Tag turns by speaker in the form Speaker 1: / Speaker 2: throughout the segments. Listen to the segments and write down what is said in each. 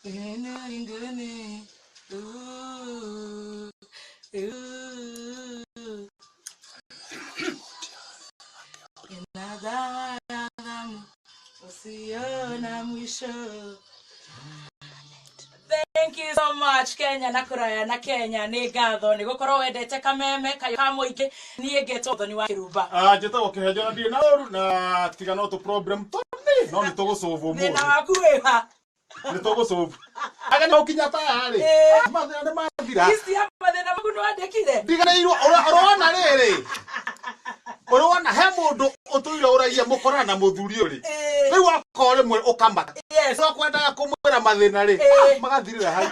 Speaker 1: Mbinguni. Ooh, ooh. Ina dawa ya damu usio na mwisho. Thank you so much, Kenya na kuraya na Kenya. Nĩ ngatho nĩ gũkorwo wendete Kameme Kayo ka Mũingĩ. Niĩ ngetwo Thoni wa Kĩrumba.
Speaker 2: Ah, njĩtagwo Kĩhenjo na ndirĩ na ũru na tiga no tũ problem tũnini no nĩ tũgũcũvũ
Speaker 1: Thĩna
Speaker 2: ũmũthĩ.
Speaker 1: waku wĩha?
Speaker 2: Nĩ tũgũcũvũ aga no kinya tayarĩ. Mathĩna nĩ mathira.
Speaker 1: Ici ya mathĩna maku nĩ wandĩkire.
Speaker 2: Ndiganĩirwo. Ũrona rĩrĩ, ũrona he mũndũ ũtũire ũragia mũkorana na mũthuri ũrĩ rĩu akorwo rĩmwe ũkamaka ũrĩa kwendaga kũmwĩra mathĩna rĩ, magathirĩra hau.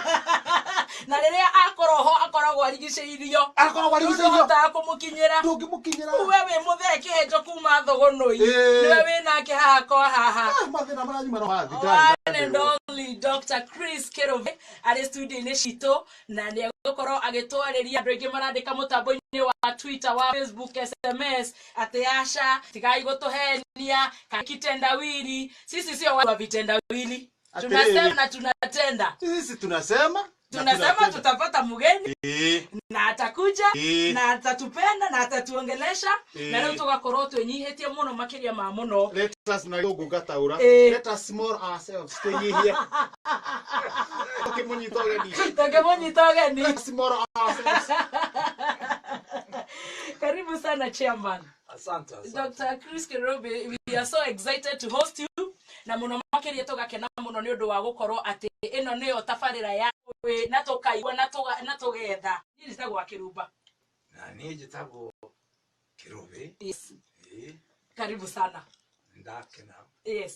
Speaker 1: Na rĩrĩa akorwo ho akoragwo arigicĩirio.
Speaker 2: Akoragwo arigicĩirio.
Speaker 1: Ndũhotaga kũmũkinyĩra.
Speaker 2: Ndũngĩmũkinyĩra.
Speaker 1: We wĩ mũthee Kĩhenjo kuma Thũgũnũi. Nĩwe wĩ nake haha kwa haha.
Speaker 2: Ah, mathĩna maranyuma no mathi.
Speaker 1: One and only Dr. Chris Kirubi arĩ studio-inĩ citũ na nĩ egũkorwo agĩtwarĩria. Andũ aingĩ marandĩka mũtambo-inĩ wa Twitter, wa Facebook, SMS atĩ aca, tigai gũtũhenia kana kitendawili. Sisi sio watu wa vitendawili.
Speaker 2: Atĩrĩrĩ.
Speaker 1: Tunasema na tunatenda.
Speaker 2: Sisi tunasema na
Speaker 1: Tunasema
Speaker 2: tunatenda.
Speaker 1: Tutapata mgeni na atakuja na atatupenda na atatuongelesha na rĩu tũgakorwo twĩnyihĩtie mũno makĩria ma mũno.
Speaker 2: Let us na gũkũ ngataũra. Let us small ourselves, twĩnyihie tũkĩmũnyita ũgeni.
Speaker 1: Tũkĩmũnyita ũgeni.
Speaker 2: Let us small ourselves.
Speaker 1: Karibu sana, chairman.
Speaker 3: Asante, asante.
Speaker 1: Dr. Chris Kirubi, we are so excited to host you na mũno makĩria tũgakena mũno nĩ ũndũ wa gũkorwo atĩ ĩno nĩyo tabarĩra ya wĩ na tũkaigua na tũgetha. Niĩ njĩtagwo wa Kĩrumba.
Speaker 3: Na niĩ njĩtagwo Kĩrũbĩ.
Speaker 1: Yes.
Speaker 3: Ĩĩ,
Speaker 1: Karibu sana.
Speaker 3: Ndakena. Ĩĩ.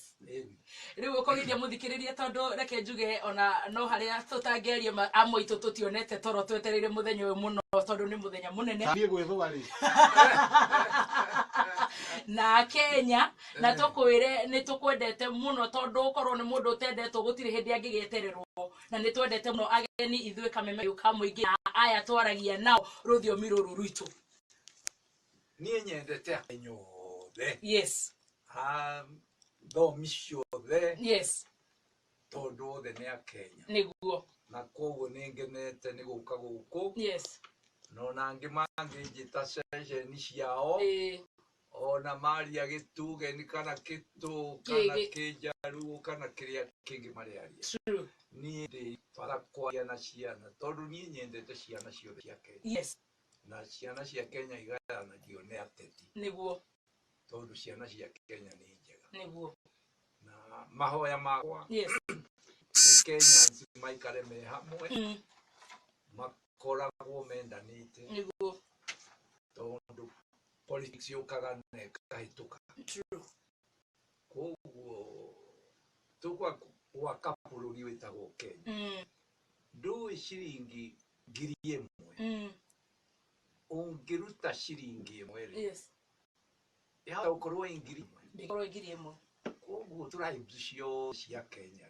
Speaker 1: Rĩu ũkũgeithia mũthikĩrĩria tondũ reke njuge ona no harĩa tũtangĩaria amwe aitũ tũtionete toro twetereire mũthenya ũyũ mũno tondũ nĩ mũthenya mũnene.
Speaker 2: Niĩ gwĩthũa rĩ.
Speaker 1: Na Kenya na tũkwĩre nĩ tũkwendete mũno tondũ ũkorwo nĩ mũndũ ũtendetwo gũtirĩ hĩndĩ angĩgĩetererwo na nĩ twendete mũno ageni ithuĩ Kameme ka Mũingĩ na aya twaragia nao rũthiomi rũrũ rwitũ.
Speaker 3: Niĩ nyendete Akenya othe. A thomi ciothe. Tondũ othe nĩ Akenya. Na koguo nĩ ngenete nĩ gũka gũkũ. Na ona angĩ mangĩnjĩta ceceni ciao. Ona maria gĩtugeni kana kĩtũ kana kĩnjaruo kana kĩrĩa kĩngĩ marĩaria. Niĩ ndĩ bara kwaria na ciana tondũ niĩ nyendete ciana ciothe cia Kenya. Na ciana cia Kenya igayanagio nĩ ateti. Tondũ ciana cia Kenya nĩ njega. Na mahoya makwa nĩ Kenyans maikare me hamwe makoragwo mendanĩte tondũ politics yũkaga na ĩkahĩtũka. Koguo tũkwa gwaka bũrũri wĩtagwo Kenya. Ndũĩ ciringi 1,000 ũngĩruta ciringi 1 rĩ, yahota gũkorwo ĩ 1,000.
Speaker 1: Ndĩkorwo 1,000.
Speaker 3: Koguo tribes ciothe cia Kenya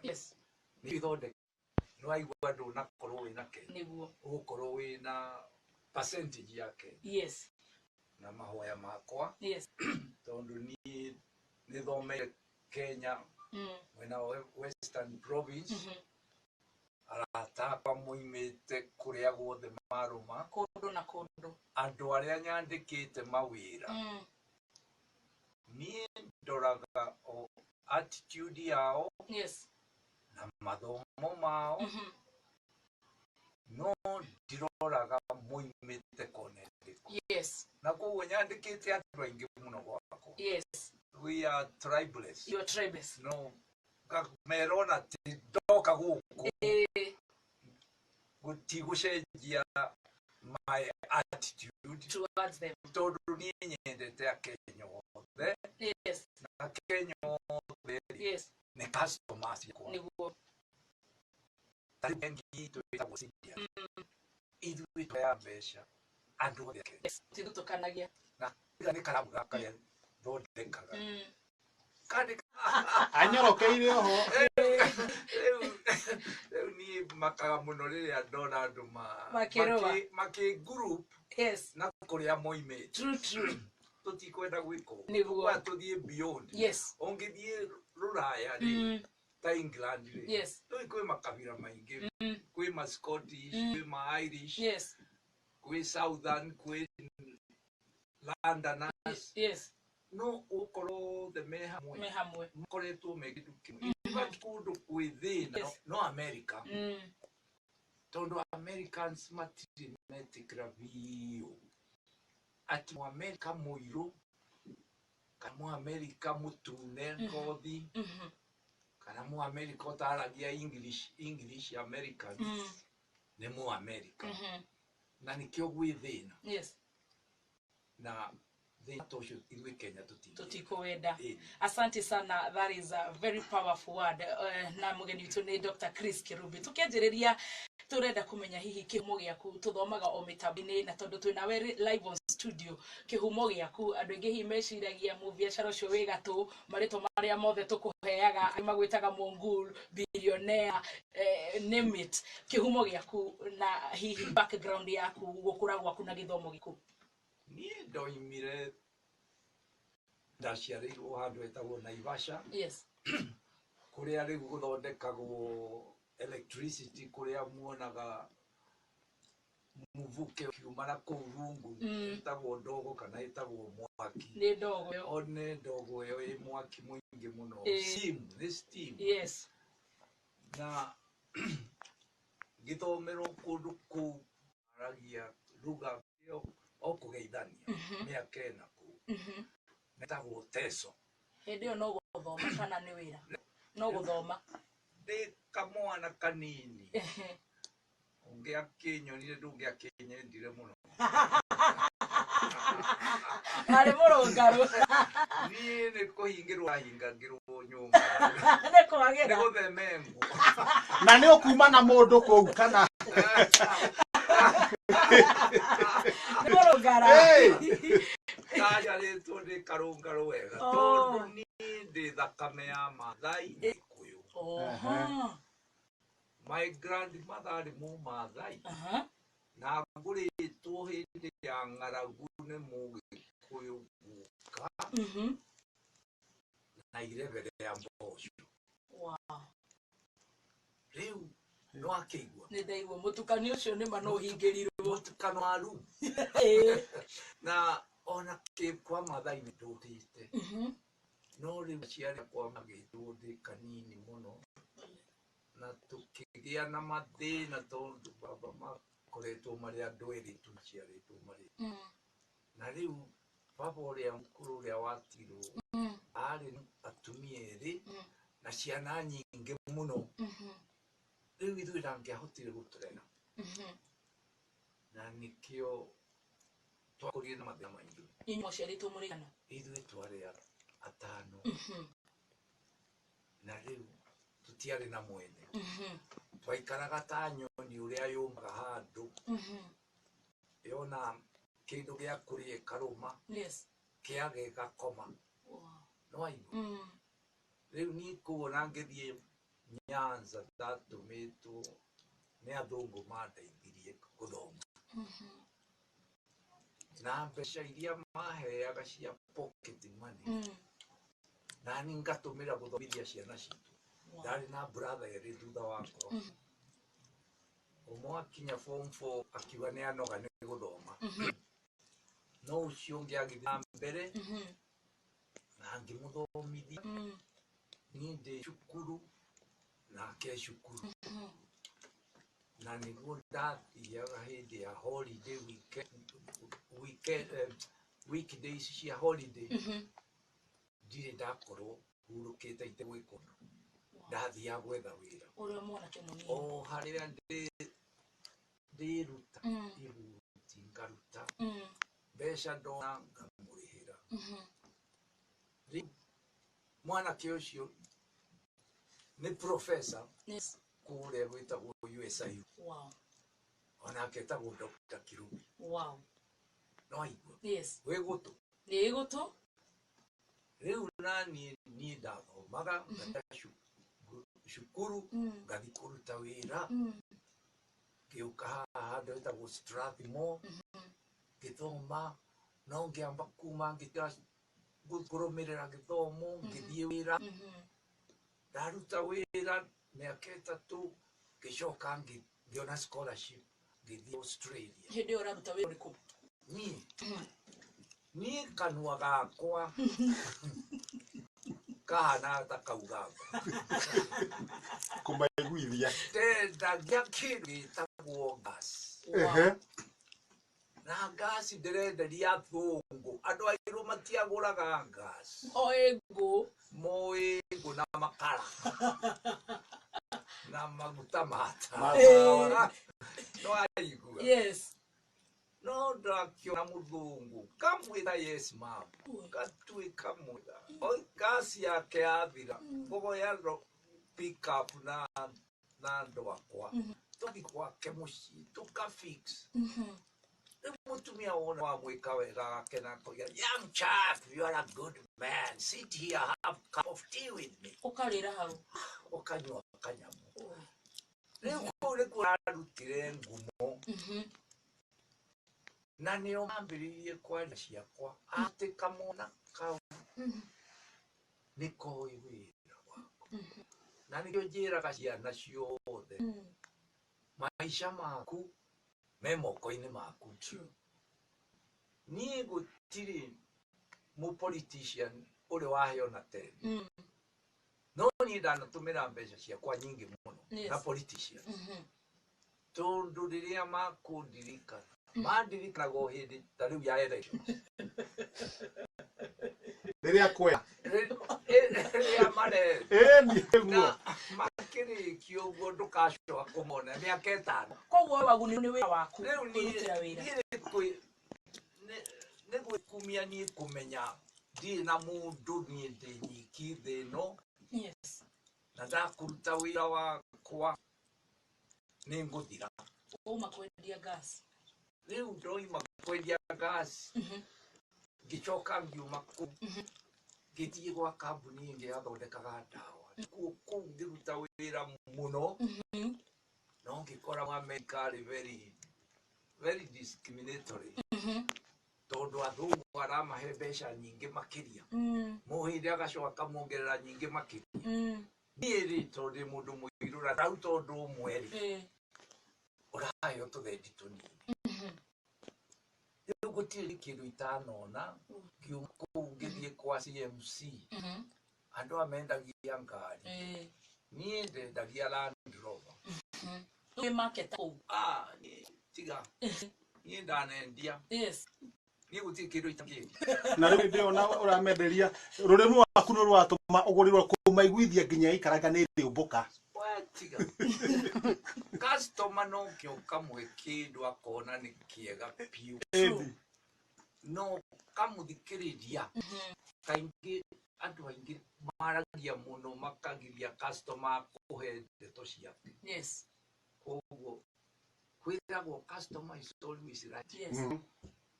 Speaker 3: nĩ ithondeka nĩ waigua ndũnakorwo wĩna Kenya ũgũkorwo wĩna percentage ya Kenya. Na mahoya makwa tondũ niĩ nĩ thomeire Kenya mwena wa Western Province. Arata akwa moimĩte kũrĩa guothe marũma.
Speaker 1: Kũndũ na kũndũ.
Speaker 3: Andũ arĩa nyandĩkĩte mawĩra niĩ ndoraga o attitude yao na mathomo mao no ndiroraga moimĩte kona ĩrĩkũ. Na koguo nyandĩkĩte andũ aingĩ mũno gwakwa. We are tribeless.
Speaker 1: You are tribeless.
Speaker 3: No ngamera ti ndoka gũkũ gũtigũcenjia my attitude
Speaker 1: towards them.
Speaker 3: Tondũ niĩ nyendete Akenya othe na Akenya othe rĩ, nĩ customers ciakwa. Ta rĩu bengi itũ ĩtagwo Sidian. Ithuĩ tũheaga mbeca andũ othe a Kenya.
Speaker 1: Tithutũkanagia.
Speaker 3: Na nĩ karamu gaka karĩa thondekaga kandĩka
Speaker 2: Anyorokeire oho.
Speaker 3: Rĩu niĩ makaga mũno rĩrĩa ndona andũ
Speaker 1: Makĩrũa.
Speaker 3: Makĩ group na kũrĩa moimĩte.
Speaker 1: True, true.
Speaker 3: Tũtikwenda gwĩka ũguo.
Speaker 1: Nĩguo.
Speaker 3: Tũkwenda tũthiĩ beyond. Ũngĩthiĩ rũraya rĩ, Ta England rĩ, rĩu kwĩ makabira maingĩ, kwĩ ma Scottish, kwĩ ma Irish, kwĩ Southern, kwĩ Londoners, no ũkorwo othe me hamwe,
Speaker 1: me hamwe,
Speaker 3: makoretwo me kĩndũ kĩmwe. In fact, kũndũ kwĩ thĩna no America, tondũ Americans matirĩ metĩkĩra biũ atĩ Mũamerika mũirũ kana Mũamerika mũtune ngothi kana Mũamerika ũtaragia English, English American nĩ Mũamerika, na nĩkĩo gwĩ thĩna. Na thĩna ta ũcio ithuĩ Kenya tũtingĩenda.
Speaker 1: Tũtikũwenda. Asante sana, that is a very powerful word. Na mũgeni witũ nĩ Dr. Chris Kirubi. Tũkĩanjĩrĩria tũrenda kũmenya hihi kĩhumo gĩaku, tũthomaga o mĩtambo-inĩ, na tondũ twĩ nawe live on studio, kĩhumo gĩaku andũ aingĩ hihi meciragia mũbiacara ũcio wĩ gatũ, marĩtwa marĩa mothe tũkũheaga, angĩ magwĩtaga Mongul, billionaire, name it. Kĩhumo gĩaku na hihi background yaku, gũkũra gwaku na gĩthomo gĩaku.
Speaker 3: Niĩ ndoimire, ndaciarĩirwo handũ hetagwo Naivasha, kũrĩa rĩu gũthondekagwo electricity, kũrĩa muonaga mũvuke ũkiuma na kũu rungu, ĩtagwo ndogo kana ĩtagwo mwaki.
Speaker 1: Nĩ ndogo ĩyo.
Speaker 3: O nĩ ndogo ĩyo ĩ mwaki mũingĩ mũno. Steam, nĩ steam. Na ngĩthomerwo kũndũ kũu, aragia lugha ĩyo o kũgeithania mĩaka ĩna kũu. Metagwo Teso.
Speaker 1: Hĩndĩ ĩyo no gũthoma kana nĩ wĩra? No gũthoma.
Speaker 3: Ndĩ kamwana kanini. Ũngĩakĩnyonire ndũngĩakĩnyendire mũno.
Speaker 1: Arĩ mũrũngarũ.
Speaker 3: Niĩ nĩ kũhingĩrwo ahingagĩrwo nyũmba.
Speaker 1: Nĩ kwagĩra.
Speaker 3: Nĩ gũthemengwo.
Speaker 2: Na nĩ ũkuma na mũndũ kũu kana?
Speaker 1: Nĩ mũrũngara.
Speaker 3: Ndaciarĩtwo ndĩ karũngarũ wega. Tondũ niĩ ndĩ thakame ya Maathai Gĩkũyũ. My grandmother arĩ Mũmaathai. Na ngũrĩtwo hĩndĩ ya ng'aragu nĩ Mũgĩkũyũ guka. Na irebe rĩa mboco. Rĩu no akĩigua.
Speaker 1: Nĩ ndaigua mũtukanio ũcio nĩ ma no ũhingĩrirwo.
Speaker 3: Mũtukano wa ruu. Na ona kĩ kwa Maathai nĩ ndũrĩte. No rĩu aciari akwa magĩtwo ndĩ kanini mũno. Na tũkĩgĩa na mathĩna tondũ baba makoretwo marĩ andũ erĩ tũciarĩtwo marĩ. Na rĩu baba ũrĩa mũkũrũ ũrĩa watirwo arĩ na atumia erĩ na ciana nyingĩ mũno. Rĩu ithuĩ ndangĩahotire gũtũrera. Na nĩkĩo twakũrire na mathĩna maingĩ.
Speaker 1: Inyuĩ mũciarĩtwo mũrĩ aigana?
Speaker 3: Ithuĩ twarĩ atano. Na rĩu tũtiarĩ na mwene. Twaikaraga ta nyoni ũrĩa yũmaga handũ. Yona kĩndũ gĩa kũrĩa ĩkarũma. Kĩaga ĩgakoma. No waigua? Rĩu niĩ kũu ona ngĩthiĩ Nyanza ndatũmĩtwo nĩ athũngũ mandeithirie gũthoma. Na mbeca iria maheaga cia pocket money. Na niĩ ngatũmĩra gũthomithia ciana citũ. Ndarĩ na brother erĩ thutha wakwa. Ũmwe akinya form 4 akiuga nĩ anoga nĩ gũthoma. No ũcio ũngĩ agĩthiĩ na mbere na ngĩmũthomithia. Niĩ ndĩ cukuru nake cukuru. Na nĩguo ndathiaga hĩndĩ ya holiday weekend, weekdays cia holiday. Ndirĩ ndakorwo hurũkĩte itegwĩka ũndũ. Ndathiaga gwetha wĩra.
Speaker 1: Ũrĩa mwanake mũnini.
Speaker 3: O harĩa ndĩruta ihuti ngaruta. Mbeca ndona ngamũrĩhĩra. Rĩu mwanake ũcio nĩ professor kũrĩa gwĩtagwo USIU. Onake etagwo Dr. Kirubi. No aigua. Wĩ gũtũ.
Speaker 1: Nĩ gũtũ.
Speaker 3: Rĩu na niĩ ndathomaga ngata cukuru, ngathiĩ kũruta wĩra. Ngĩũka haha handũ hetagwo Strathmore. Ngĩthoma, no ngĩamba kuma ngĩtiga kũrũmĩrĩra gĩthomo, ngĩthiĩ wĩra. Ndaruta wĩra mĩaka 3 ngĩcoka ngĩona scholarship ngĩthiĩ Australia.
Speaker 1: Hĩndĩ ĩyo ũraruta wĩra ũrĩkũ?
Speaker 3: Niĩ kanua gakwa kahana ta kaugamba.
Speaker 2: Kũmaiguithia.
Speaker 3: Ndendagia kĩndũ gĩtagwo gas. Na gas ndĩrenderia athũngũ. Andũ airũ matiagũraga gas.
Speaker 1: Moĩ ngũ.
Speaker 3: Moĩ ngũ na makara. Na maguta ma tawa. No aigua.
Speaker 1: Yes.
Speaker 3: No ndakĩona mũthũngũ kamwĩra yes ma'am. Gatuĩka mwega. Oi gas yake yathira. Ngũgoya pick up na andũ akwa. Tũthiĩ gwake mũciĩ tũka fix. Rĩu mũtumia wona wamwĩka wega agakena akoiga, young chap, you are a good man. Sit here, have a cup of tea with me.
Speaker 1: Ũkarĩra hau.
Speaker 3: Ũkanyua kanyamũ. Rĩu kũu nĩkuo ararutire ngumo. Na nĩo mambĩrĩirie kwaria ciakwa atĩ kamwana kau nĩ koĩ wĩra wako. Na nĩkĩo njĩraga ciana ciothe maica maku me moko-inĩ maku. Niĩ gũtirĩ mũ politician ũrĩ waheo na tene. No niĩ ndanatũmĩra mbeca ciakwa nyingĩ mũno na politician. Tondũ rĩrĩa makũndirikana mandirikanaga o hĩndĩ ta rĩu ya elections.
Speaker 2: Rĩrĩa kwea.
Speaker 3: Rĩrĩa marenda.
Speaker 2: Nĩguo.
Speaker 3: Makĩrĩkia ũguo ndũgacoka kũmona mĩaka 5.
Speaker 1: Koguo wagu nĩ wĩra waku
Speaker 3: Rĩu
Speaker 1: kwĩrutĩra wĩra.
Speaker 3: Nĩ gwĩkumia niĩ kũmenya ndirĩ na mũndũ niĩ ndĩ nyiki thĩ ĩno.
Speaker 1: Yes.
Speaker 3: Na ndakũruta wĩra wakwa nĩ ngũthira.
Speaker 1: Wauma kwendia gas.
Speaker 3: Rĩu ndoima kwendia gas. Ngĩcoka ngiuma kũu. Ngĩthiĩ gwa kambuni ĩngĩ yathondekaga ndawa. Kũu ngĩruta wĩra mũno. No ngĩkora Amerika arĩ very, very discriminatory. Tondũ athũngũ aramahe mbeca nyingĩ makĩria. Mũhĩndĩ agacoka akamuongerera nyingĩ makĩria. Niĩ rĩ tondũ ndĩ mũndũ mũirũ na ndaruta ũndũ ũmwe rĩ, ũraheo tũthendi tũnini. Rĩu gũtirĩ kĩndũ itanona. Ngiuma kũu ngĩthiĩ kwa CMC. Andũ aya mendagia ngari. Niĩ ndendagia Land Rover.
Speaker 1: Wĩ market kũu?
Speaker 3: Tiga. Niĩ ndanendia.
Speaker 1: Yes.
Speaker 3: Niĩ gũtirĩ kĩndũ itangĩendia.
Speaker 2: Na rĩu ndĩrona ũramenderia rũrĩmĩ rwaku nĩ rũratũma ũgũrĩrwo kũmaiguithia nginya ikaraga nĩ rĩũmbũka.
Speaker 3: We tiga. Customer no kĩo kamwe kĩndũ akona nĩ kĩega biũ. No kamũthikĩrĩria. Kaingĩ andũ aingĩ maragia mũno makagiria customer kũhe ndeto ciake.
Speaker 1: Yes.
Speaker 3: Koguo kwĩragwo customer is always right.
Speaker 1: Yes.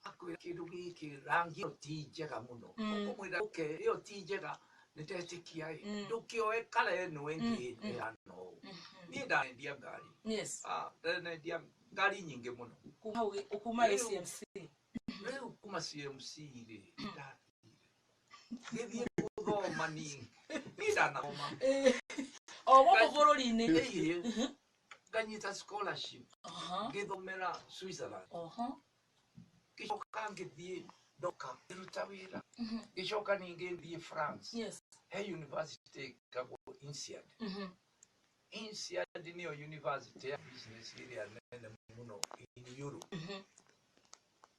Speaker 3: Akwĩra kĩndũ gĩkĩ rangi ĩyo ti njega mũno. Ũkũmwĩra okay ĩyo ti njega nĩndetĩkia ĩ. Ndũkĩoe kara ĩno ĩngĩ ĩhana ũũ. Niĩ ndanendia ngari.
Speaker 1: Yes.
Speaker 3: Ndanendia ngari nyingĩ mũno.
Speaker 1: Kuma hau kuma CMC.
Speaker 3: Rĩu kuma CMC rĩ ndathire. Ngĩthiĩ gũthoma niĩ. Niĩ ndanathoma.
Speaker 1: O gũkũ bũrũri-inĩ.
Speaker 3: Nganyita scholarship. Ngĩthomera Switzerland. Ngĩcoka ngĩthiĩ ndoka ngĩruta wĩra. Ngĩcoka ningĩ ngĩthiĩ France.
Speaker 1: Yes.
Speaker 3: He university ĩtagwo INSEAD. INSEAD nĩyo university ya business ĩrĩa nene mũno in Europe.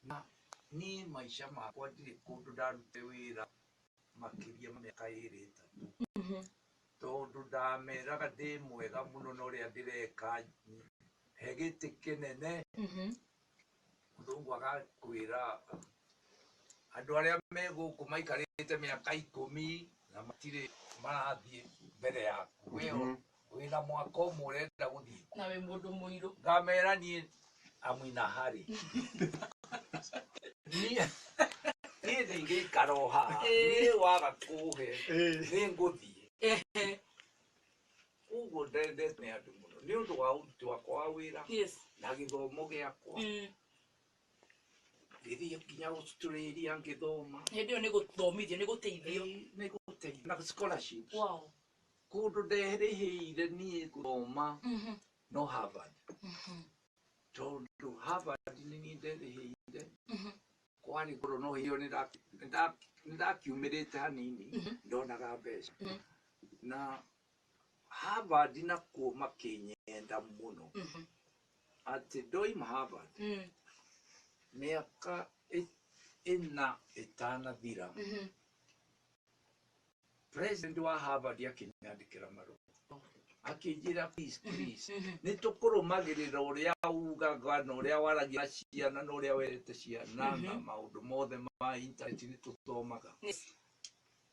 Speaker 3: Na niĩ maica makwa ndirĩ kũndũ ndarutire wĩra makĩria ma mĩaka 2 3. Tondũ ndameraga ndĩ mwega mũno na ũrĩa ndĩreka he gĩtĩ kĩnene. Mũthũngũ agakwĩra andũ arĩa me gũkũ maikarĩte mĩaka 10 na matirĩ marathiĩ mbere yaku. We wĩna mwaka ũmwe ũrenda gũthiĩ.
Speaker 1: Na wĩ mũndũ mũirũ.
Speaker 3: Ngamera niĩ I'm in a hurry. Niĩ ndingĩikara o haha. Niĩ waga kũhe nĩ ngũthiĩ. Koguo ndendete nĩ andũ mũno nĩ ũndũ wa ũruti wakwa wa wĩra na gĩthomo gĩakwa. Ngĩthiĩ nginya Australia ngĩthoma.
Speaker 1: Hĩndĩ ĩyo nĩ gũthomithio, nĩ gũteithio.
Speaker 3: Nĩ gũteithio na scholarships.
Speaker 1: Wow.
Speaker 3: Kũndũ nderĩhĩire niĩ gũthoma no Harvard. Tondũ Harvard nĩ niĩ nderĩhĩire, kwarĩ goro no hiyo nĩ ndakiumĩrĩte hanini, ndonaga mbeca. Na Harvard nakuo makĩnyenda mũno, atĩ ndoima Harvard mĩaka 4 ĩtanathira, president wa Harvard akĩnyandĩkĩra marũa akĩnjĩra, "Please, please, nĩ tũkũrũmagĩrĩra ũrĩa ugaga na ũrĩa waragia na ciana na ũrĩa werete ciana na maũndũ mothe ma internet nĩ tũthomaga.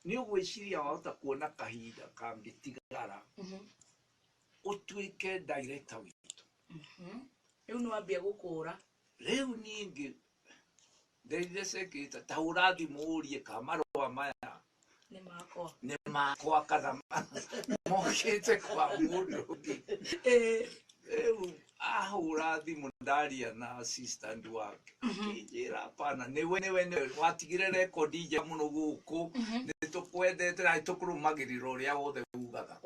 Speaker 3: Nĩ ũgwĩciria wahota kuona kahinda kangĩtigara ũtuĩke director witũ?"
Speaker 1: Rĩu nĩ wambia gũkũra.
Speaker 3: Rĩu niĩ nderire secretary, ta hũra thimũ ũrie ka marũa maya
Speaker 1: nĩ makwa.
Speaker 3: Nĩ makwa kana mokĩte kwa mũndũ ũngĩ. Rĩu ahũra thimũ, ndaria na assistant wake, akĩnjĩra, "Hapana, nĩwe, nĩwe, nĩwe watigire rekondi njega mũno gũkũ, nĩ tũkwendete na nĩ tũkũrũmagĩrĩra ũrĩa wothe ugaga."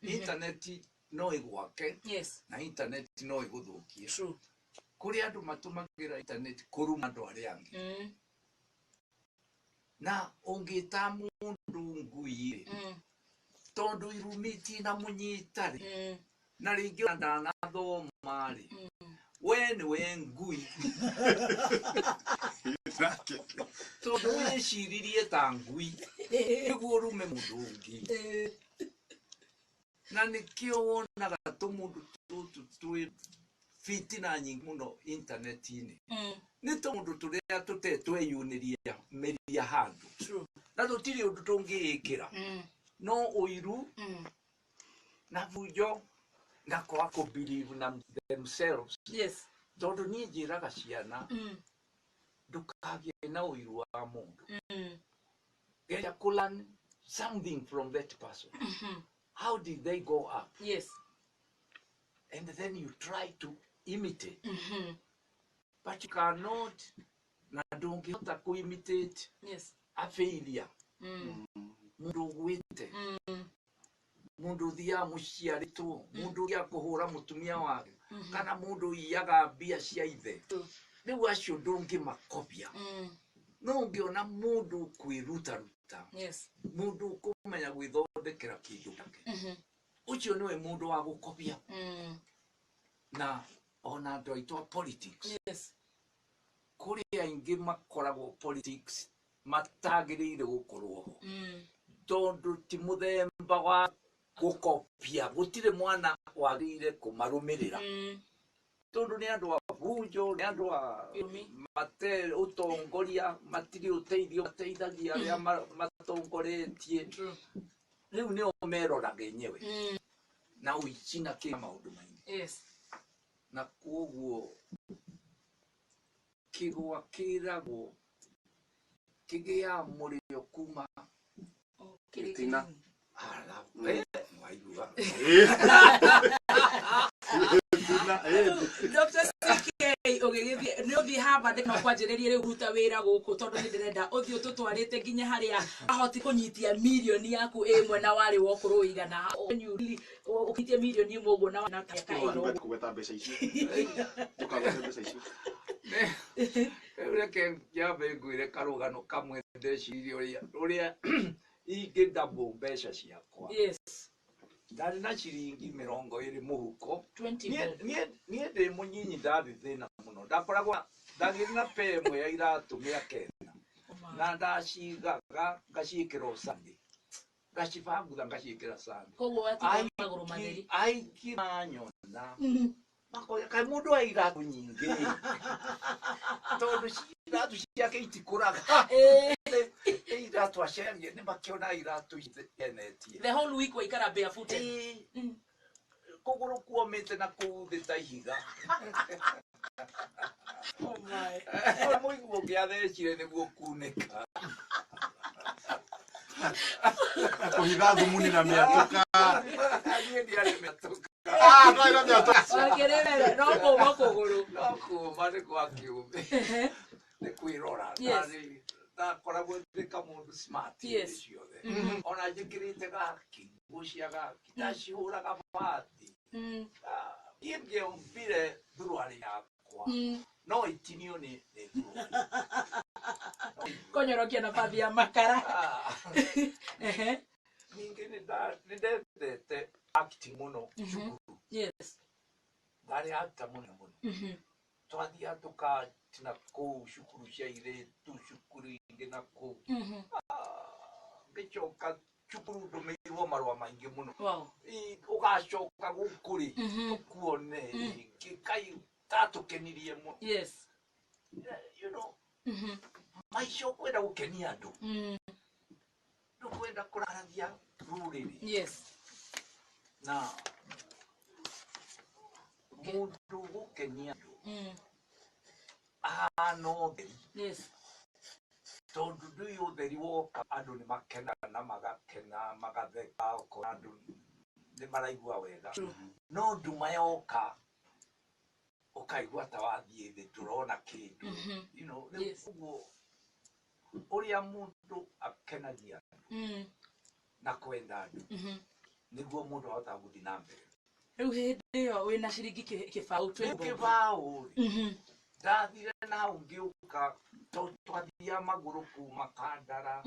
Speaker 3: Internet no ĩgwake na internet no ĩgũthũkie. Kũrĩ andũ matũmagĩra internet kũruma andũ arĩa angĩ. Na ũngĩta mũndũ ngui rĩ, tondũ irumi itinamũnyita rĩ, na rĩngĩ ona ndanathoma rĩ, we nĩwe ngui, tondũ wĩciririe ta ngui nĩguo ũrume mũndũ ũngĩ. Na nĩkĩo wonaga tũmũndũ tũtũ twĩ fitina nyingĩ mũno intaneti-inĩ, nĩ tũndũ tũrĩa tũtetweyunĩria mĩria handũ, na tũtirĩ ũndũ tũngĩĩkĩra, no ũiru na bunjo na kwaga kũ believe na themselves. Tondũ niĩ njĩraga ciana, ndũkagĩe na ũiru wa mũndũ, geria kũ learn something from that person. How did they go up? And then you try to imitate, but you cannot, na ndũngĩhota kũ imitate a failure, mũndũ ũgwĩte, mũndũ ũthiaga mũciarĩtwo, mũndũ ũrĩa kũhũra mũtumia wake, kana mũndũ ũiyaga mbia cia ithe. Rĩu acio ndũngĩmakobia. No ũngĩona mũndũ ũkwĩrutaruta, mũndũ ũkũmenya gwĩthondekera kĩndũ gĩake, ũcio nĩwe mũndũ wa gũkobia. Na ona andũ aitũ a politics, kũrĩ aingĩ makoragwo politics matagĩrĩire gũkorwo ho, tondũ ti mũthemba wa gũkobia, gũtirĩ mwana wagĩrĩire kũmarũmĩrĩra, tondũ nĩ andũ a bunjo, nĩ andũ a
Speaker 1: Irumi.
Speaker 3: Mate ũtongoria, matirĩ ũteithio mateithagia arĩa matongoretie. Rĩu nĩo meroraga enyewe na ũici na kĩ maũndũ maingĩ. Na koguo kĩgwa kĩragwo kĩgĩaga mũrĩo kuma
Speaker 1: Oh, kĩrĩ
Speaker 2: Gĩtina.
Speaker 1: kĩnini.
Speaker 3: Ala, waigua.
Speaker 1: Dr. CK, ũgĩgĩthiĩ nĩ ũthiĩ Harvard no kwanjĩrĩrie rĩu ruta wĩra gũkũ, tondũ nĩ ndĩrenda ũthiĩ ũtũtwarĩte nginya harĩa ahoti kũnyitia mirioni yaku ĩmwe, na warĩ wa ũkũrũ ũigana ũkitie mirioni ĩmwe ũguo na mĩaka ĩno?
Speaker 2: Kũgweta mbeca icio, ndũkagwete mbeca icio.
Speaker 3: Rĩu reke nyambe ngwĩre karũgano kamwe ndecirie ũrĩa ingĩ double mbeca ciakwa. Ndarĩ na ciringi 20 mũhuko.
Speaker 1: 20
Speaker 3: Niĩ
Speaker 1: bob.
Speaker 3: niĩ ndĩ mũnyinyi, ndarĩ thĩna mũno, ndakoragwo ndagĩrĩ na pair ĩmwe ya iratũ mĩaka 4, na ndacigaga ngaciĩkĩra o Sunday, ngacibangutha ngaciĩkĩra Sunday.
Speaker 1: Koguo watiga magũrũ matheri.
Speaker 3: Aingĩ manyona makoya, "Kaĩ mũndũ wa iratũ nyingĩ?" Tondũ iratũ ciake itikũraga. Iratũ aciarie nĩ makĩona iratũ icenetie.
Speaker 1: The whole week waikara barefooted.
Speaker 3: Kũgũrũ kuomĩte na kũu thĩ ta ihiga.
Speaker 1: Oh my.
Speaker 3: Mũiguo ũngĩathecire nĩguo kunĩka.
Speaker 2: Kũhitha thumuni na mĩatũka.
Speaker 3: Niĩ ndiarĩ mĩatũka.
Speaker 2: Ah, ndwarĩ na mĩatũka.
Speaker 1: Wakĩrĩ no kũma kũgũrũ.
Speaker 3: No kũma nĩ kwa kĩũmbe, nĩ kwĩrora. Ndakoragwo ndĩ kamũndũ smart hĩndĩ ciothe, ona njĩkĩrĩte gaki. Ndiguciaga ndacihũraga bathi. Niĩ ngĩombire thuruarĩ yakwa no itinio nĩ thuruarĩ.
Speaker 1: Konyorokia na bathi ya makara. Ehe.
Speaker 3: Ningĩ nĩ ndendete acting mũno cukuru.
Speaker 1: Yes.
Speaker 3: Ndarĩ actor mũno mũno. Twathiaga tũkatina kũu cukuru cia airĩtu, cukuru ingĩ na kũu. Ngĩcoka cukuru ndũmĩirwo marũa maingĩ mũno.
Speaker 1: Wow.
Speaker 3: Ũgacoka gũkũ rĩ, tũkuone rĩngĩ, kai tatũkenirie mũno.
Speaker 1: Yes.
Speaker 3: You know, maica ũkwenda gũkenia andũ. Ndũkwenda kũraragia rũrĩrĩ.
Speaker 1: Yes.
Speaker 3: Na mũndũ gũkenia andũ ahana ũtheri.
Speaker 1: Yes.
Speaker 3: Tondũ ndũĩ ũtheri woka andũ nĩ makenaga na magakena magatheka, ũkona andũ nĩ maraigua wega. No nduma yoka ũkaigua ta wathiĩ thĩ ndũrona kĩndũ. You know, rĩu ũguo ũrĩa mũndũ akenagia andũ na kwenda andũ nĩguo mũndũ ahotaga gũthiĩ na mbere.
Speaker 1: Rĩu hĩndĩ ĩyo wĩna ciringi kĩbaũ
Speaker 3: twĩ kĩbaũ rĩ, ndathire na hau ngĩũka twathiaga magũrũ kuma Kandara,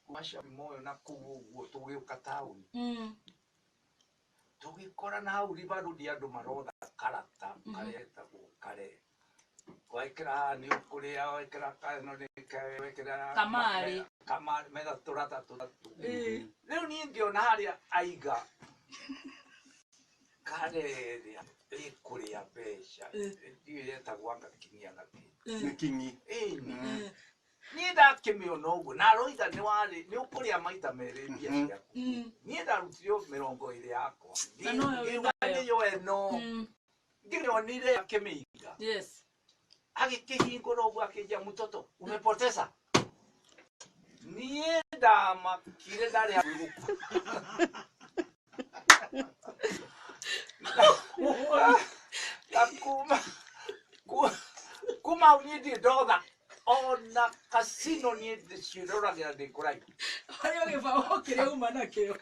Speaker 3: kuma Shauri Moyo na kũu ũguo tũgĩũka taũni. Tũgĩkora na hau River Road andũ marotha karata karĩa getagwo kare. Wekĩra haha nĩ ũkũrĩa, wekĩra kano nĩ wekĩra
Speaker 1: Kamarĩ.
Speaker 3: Kamarĩ, metha tũrata tũtatũ. Rĩu niĩ ngĩona harĩa aiga kare ĩrĩa ĩkũrĩa mbeca, ndiũĩ yetagwo anga kingi anga kĩ.
Speaker 2: Nĩ kingi.
Speaker 3: Ĩni. Niĩ ndakĩmĩona ũguo, na aroiga nĩ warĩ, nĩ ũkũrĩa maita merĩ mbia ciaku. Niĩ ndarutire 20 yakwa.
Speaker 1: Na noyo wĩ
Speaker 3: Ngiuga
Speaker 1: nayo.
Speaker 3: nĩyo ĩno. Ngĩonire akĩmĩiga.
Speaker 1: Yes.
Speaker 3: Agĩkĩhingũra ũguo akĩnjia, mtoto, umepoteza. Niĩ ndamakire ndarĩ hakuhĩ gũkua. Na kuma hau niĩ ndirĩ ndotha ona casino niĩ ndĩciĩroragĩra ndĩ kũraihu.
Speaker 1: Harĩa ũgĩbaũ kĩrĩa uma nakĩo.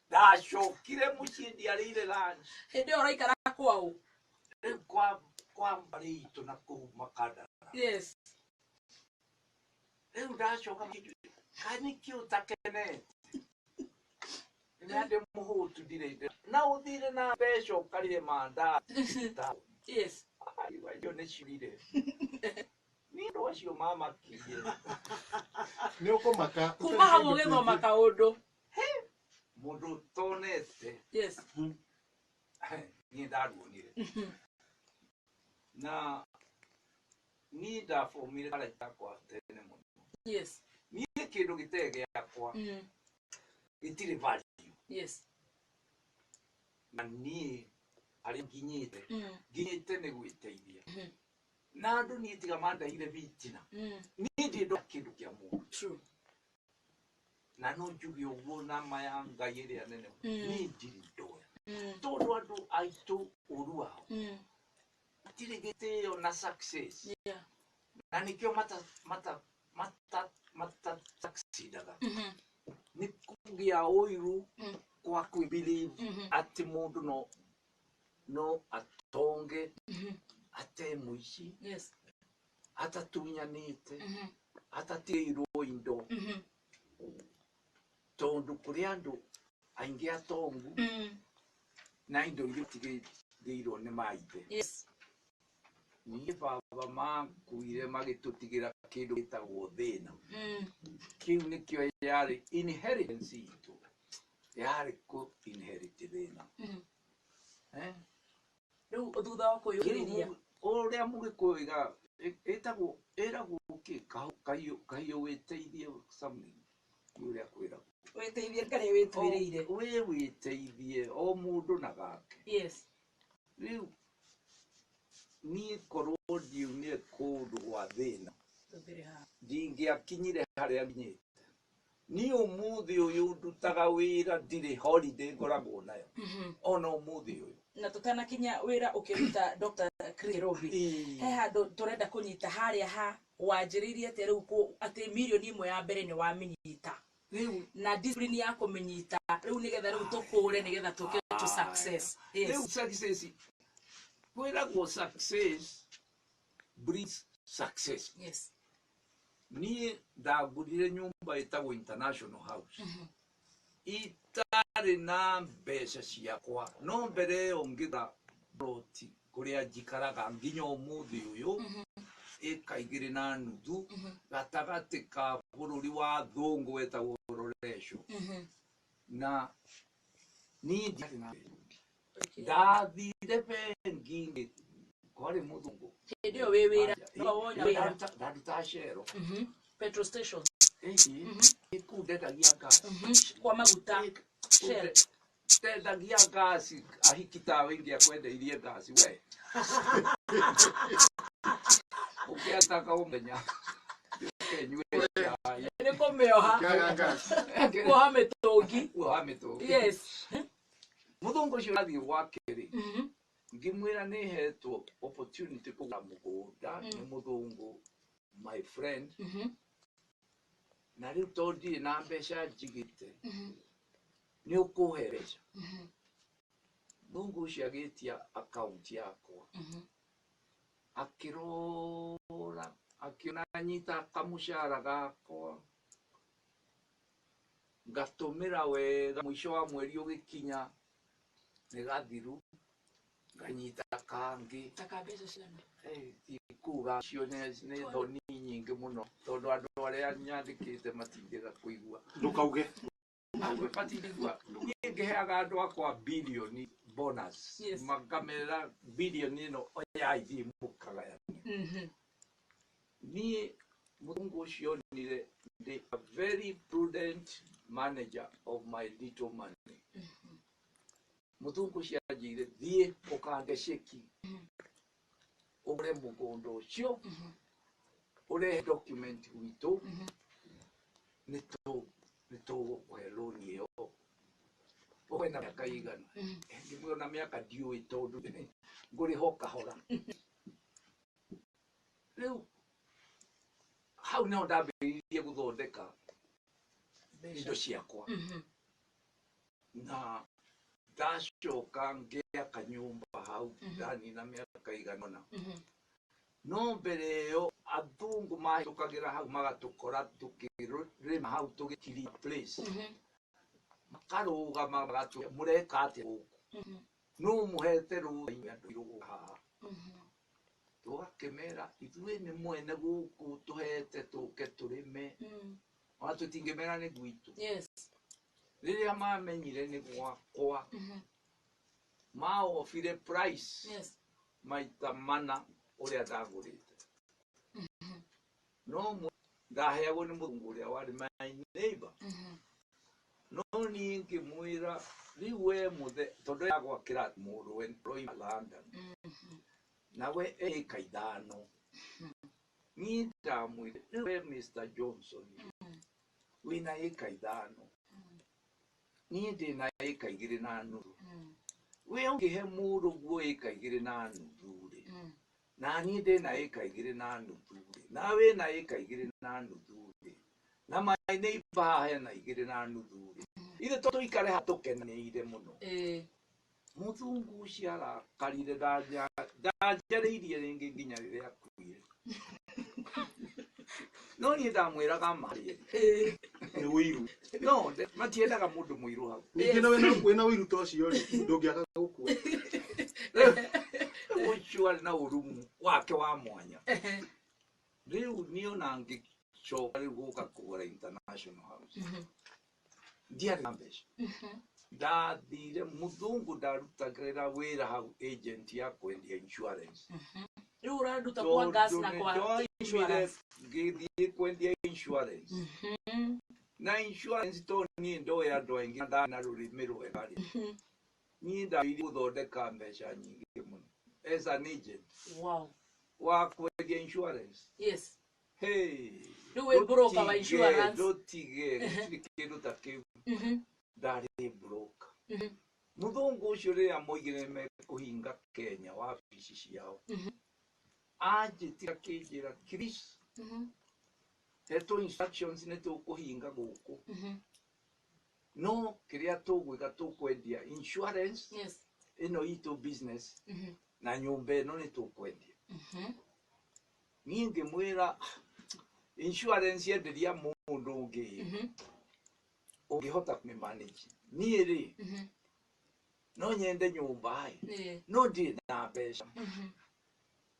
Speaker 3: Ndacokire mũciĩ ndiarĩire lunch.
Speaker 1: Hĩndĩ ĩyo ũraikara kwaũ?
Speaker 3: Rĩu kwa mbarĩ itũ na kũu Makandara.
Speaker 1: Yes.
Speaker 3: Rĩu ndacoka mũciĩ, kaĩ nĩkĩ ũtakenete? Nĩ ndĩ mũhũtu ndirĩ ndĩ. Na ũthire na mbeca ũkarĩe mandathi.
Speaker 1: Yes.
Speaker 3: Ai, icio nĩ ciurire. Nĩ andũ acio mamakirie.
Speaker 2: Nĩ ũkũmaka.
Speaker 1: Kuma hau ũgĩthoma kaũndũ.
Speaker 3: He, mũndũ ũtonete.
Speaker 1: Yes.
Speaker 3: Niĩ ndaruonire. Na niĩ ndabomire karata yakwa tene mũno.
Speaker 1: Yes.
Speaker 3: Niĩ kĩndũ gĩtarĩ gĩakwa gĩtirĩ value.
Speaker 1: Yes.
Speaker 3: Na niĩ harĩa nginyĩte, nginyĩte nĩ gwĩteithia. Na andũ niĩ tiga mandaire bitina. Niĩ ndirĩ ndoya kĩndũ kĩa mũndũ.
Speaker 1: True.
Speaker 3: Na no njuge ũguo na ma ya Ngai ĩrĩa nene. Niĩ ndirĩ ndoya. Tondũ andũ aitũ ũru wao. Matirĩ gĩtĩo na success.
Speaker 1: Yeah.
Speaker 3: Na nĩkĩo mata succeedaga. Nĩ kũgĩa ũiru kwa kwĩ believe atĩ mũndũ no atonge ate mũici,
Speaker 1: Yes.
Speaker 3: atatunyanĩte, atatigĩirwo indo. Tondũ kũrĩ andũ aingĩ atongu na indo iria itigĩirwo nĩ maithe.
Speaker 1: Yes.
Speaker 3: Niĩ baba makuire magĩtũtigĩra kĩndũ gĩtagwo thĩna. Kĩu nĩkĩo yarĩ inheritance itũ. Yarĩ kũ inherit thĩna.
Speaker 1: Rĩu thutha wa kwĩyũkĩrĩria.
Speaker 3: Rĩu ũrĩa Mũgĩkũyũ oigaga, ĩragwo kĩ? Kahiũ wĩteithie something. Nĩ ũrĩa kwĩragwo.
Speaker 1: Wĩteithie karĩa wĩtuĩrĩire.
Speaker 3: Wĩ wĩteithie o mũndũ na gake.
Speaker 1: Yes.
Speaker 3: Rĩu niĩ korwo ndiumire kũndũ gwa thĩna,
Speaker 1: Tũthire haha.
Speaker 3: ndingĩakinyire harĩa nginyĩte. Niĩ ũmũthĩ ũyũ ndutaga wĩra ndirĩ holiday ngoragwo nayo. Ona ũmũthĩ ũyũ.
Speaker 1: Na tũtanakinya wĩra ũkĩruta Dr. Chris Kirubi. He handũ tũrenda kũnyita harĩa ha wanjĩrĩirie atĩa rĩu atĩ mirioni ĩmwe ya mbere nĩ wamĩnyita.
Speaker 3: Rĩu
Speaker 1: na discipline ya kũmĩnyita rĩu nĩgetha rĩu tũkũre nĩgetha tũke to success.
Speaker 3: Rĩu
Speaker 1: Yes.
Speaker 3: success kwĩragwo success breeds success.
Speaker 1: Yes.
Speaker 3: Niĩ ndagũrire nyũmba ĩtagwo International House itarĩ na mbeca ciakwa, no mbere ĩyo ngĩgũra ploti kũrĩa njikaraga nginya ũmũthĩ ũyũ, ĩka 2.5 gatagatĩ ka bũrũri wa thũngũ wetagwo Roresho. Na niĩ ndiarĩ na mbeca. Ndathire bengi kwarĩ mũthũngũ.
Speaker 1: Hĩndĩ ĩyo wĩ wĩra no wona wĩra.
Speaker 3: Ndarutaga cero.
Speaker 1: Petrol station.
Speaker 3: Kũu ndendagia ngasi.
Speaker 1: Kwa maguta. Shell.
Speaker 3: Ndendagia ngasi, ahiki tawe ingĩakwendeirie ngasi we ũkĩataka ũmenya ũkenyue cai.
Speaker 1: Nĩ kũmĩoha.
Speaker 2: Kĩaga gas.
Speaker 1: Kuoha mĩtũngi.
Speaker 3: Kuoha mĩtũngi.
Speaker 1: Yes.
Speaker 3: Mũthũngũ ũcio athiĩ gwake rĩ, ngĩmwĩra nĩ hetwo opportunity kũgũra mũgũnda nĩ mũthũngũ my friend, na rĩu tondũ ndirĩ na mbeca njigĩte, nĩ ũkũhe mbeca. Mũthũngũ ũcio agĩtia account yakwa, akĩrora, akĩona nyita kamũcara gakwa ngatũmĩra wega, mũico wa mweri ũgĩkinya nĩ gathiru, nganyita kangĩ.
Speaker 1: Ta ka mbeca cigana?
Speaker 3: Kuga cio nĩ thoni nyingĩ mũno tondũ andũ arĩa nyandĩkĩte matingĩenda kũigua.
Speaker 2: Ndũkauge.
Speaker 3: Matingĩigua. Niĩ ngĩheaga andũ akwa bilioni bonus.
Speaker 1: Yes.
Speaker 3: Makamera bilioni ĩno oyai thiĩ mũkagayane. Niĩ mũthũngũ ũcio onire ndĩ a very prudent manager of my little money. Mũthũngũ ũcio anjĩire thiĩ ũkande ceki, ũgũre mũgũnda ũcio, ũrehe document gwitũ, nĩ tũgũkũhe loan ĩyo. Ũkwenda mĩaka igana? Ngĩmwĩra na mĩaka ndiũĩ tondũ ngũrĩha o kahora. Rĩu hau nĩho ndambĩrĩirie gũthondeka indo ciakwa. Na ndacoka ngĩaka nyũmba hau, ndanina mĩaka igana ũna. No mbere ĩyo athũngũ mahĩtũkagĩra hau magatũkora tũkĩrĩma hau tũgĩ place. Makarũgama magatũria mũreka atĩa gũkũ? Nũ mũhete rũtha inyuĩ andũ airũ haha? Tũgakĩmera ithuĩ nĩ mwene gũkũ tũhete tũke tũrĩme. Ona tũtingĩmera nĩ gwitũ.
Speaker 1: Yes.
Speaker 3: Rĩrĩa mamenyire nĩ gwakwa, maofire price
Speaker 1: Yes.
Speaker 3: maita mana ũrĩa ndagũrĩte. No ndaheagwo nĩ mũthũngũ ũrĩa warĩ my neighbor. No niĩ ngĩmwĩra rĩu we mũthe tondũ agwakĩra mũrũwe roima London. Nawe ĩka 5. Niĩ ndamwĩra rĩu we Mr. Johnson wĩna ĩka 5. Niĩ ndĩna ĩka 2.5. We ũngĩhe mũrũguo ĩka 2.5 rĩ, na niĩ ndĩna ĩka 2.5 rĩ, na wĩna ĩka 2.5 rĩ, na my neighbor haha hena 2.5 rĩ, ithuĩ tũikare haha tũkenanĩire mũno. Mũthũngũ ũcio arakarire, ndanjarĩirie rĩngĩ nginya rĩrĩa akuire. No niĩ ndamwĩraga marĩe.
Speaker 2: Nĩ ũiru.
Speaker 3: No, matiendaga mũndũ mũirũ hau.
Speaker 2: Ningĩ na wĩna ũiru ta ũcio rĩ, ndũngĩaga gũkua.
Speaker 3: Rĩu ũcio arĩ na ũrumu wake wa mwanya. Rĩu niĩ ona ngĩcoka rĩu gũka kũgũra International House. Ndiarĩ na mbeca. Ndathire mũthũngũ ndarutagĩra wĩra hau agent ya kwendia insurance.
Speaker 1: Rĩu ũraruta kwa gas na kwa insurance.
Speaker 3: Ngĩthiĩ kwendia insurance. Na insurance to niĩ ndoĩ andũ aingĩ ndarĩ na rũrĩmĩ rwega rĩ. Niĩ ndambĩrĩirie gũthondeka mbeca nyingĩ mũno as an agent.
Speaker 1: Wow.
Speaker 3: Wa kwendia insurance.
Speaker 1: Yes.
Speaker 3: Hey.
Speaker 1: Rĩu wĩ broker wa insurance.
Speaker 3: Ndũtige, gũtirĩ kĩndũ ta kĩu. Ndarĩ broker. Mũthũngũ ũcio rĩrĩa moigire mekũhinga Kenya wabici ciao, anjĩtire akĩnjĩra, Chris, Hetwo instructions nĩ tũkũhinga gũkũ. No kĩrĩa tũgwĩka tũkwendia insurance ĩno itũ business na nyũmba ĩno nĩ tũkwendia. Niĩ ngĩmwĩra insurance yenderia mũndũ ũngĩ ũngĩhota kũmĩ manage. Niĩ rĩ no nyende nyũmba ĩ no ndirĩ na mbeca.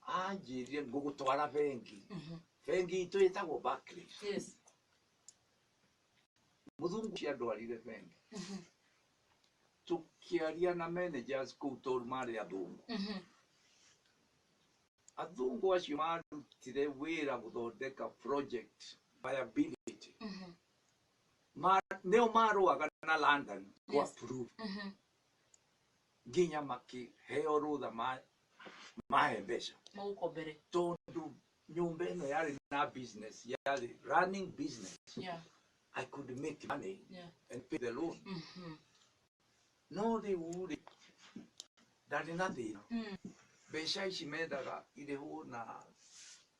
Speaker 3: Anjĩrire ngũgũtwara bengi. Bengi itũ ĩtagwo Barclays. Mũthungu ũcio andwarire bengi. Tũkĩaria na managers kũu tondũ marĩ athũngũ. Athũngũ acio marutire wĩra gũthondeka project viability. Nĩo marũaga na London kũ approve nginya makĩheo rũtha mahe mbeca.
Speaker 1: Magũkombere.
Speaker 3: Tondũ nyũmba ĩno yarĩ na business, yarĩ running business. I could make money and pay the loan. No rĩu rĩ ndarĩ na thĩna. Mbeca ici mendaga irĩhwo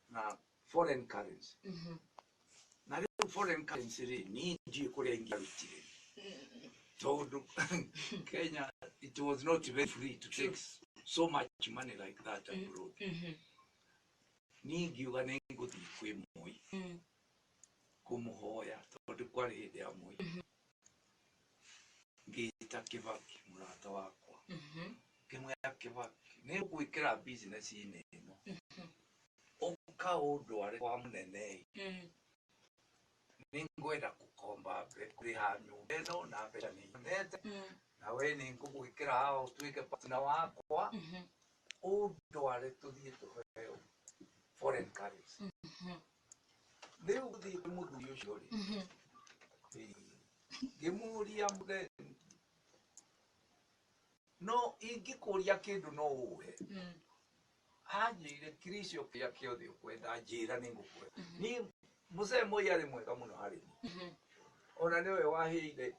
Speaker 3: na foreign currency. Na rĩu foreign currency rĩ niĩ ndiũĩ kũrĩa ingĩarutire. Tondũ Kenya it was not very free to take so much money like that abroad. Niĩ ngiuga nĩ ngũthiĩ kwĩ Moi kũmũhoya tondũ kwarĩ hĩndĩ ya Moi. Ngĩta Kibaki mũrata wakwa. Ngĩmwĩra Kibaki nĩ ngwĩkĩra business-inĩ ĩno. Ũka ũndware kwa mũnene. Nĩ ngwenda gũkomba kũrĩha nyũmba ĩno na mbeca nĩ nyonete. Na we nĩ ngũgwĩkĩra haha ũtuĩke partner wakwa. Ũndware tũthiĩ tũheo foreign currency. Rĩu gũthiĩ kwĩ mũthuri ũcio rĩ, ngĩmũria mũthee no ingĩkũria kĩndũ no ũhe. Anjĩrire Chris kĩrĩa kĩothe ũkwenda njĩra nĩ ngũkũhe. Niĩ mũzee Moi arĩ mwega mũno harĩ niĩ. Ona nĩwe waheire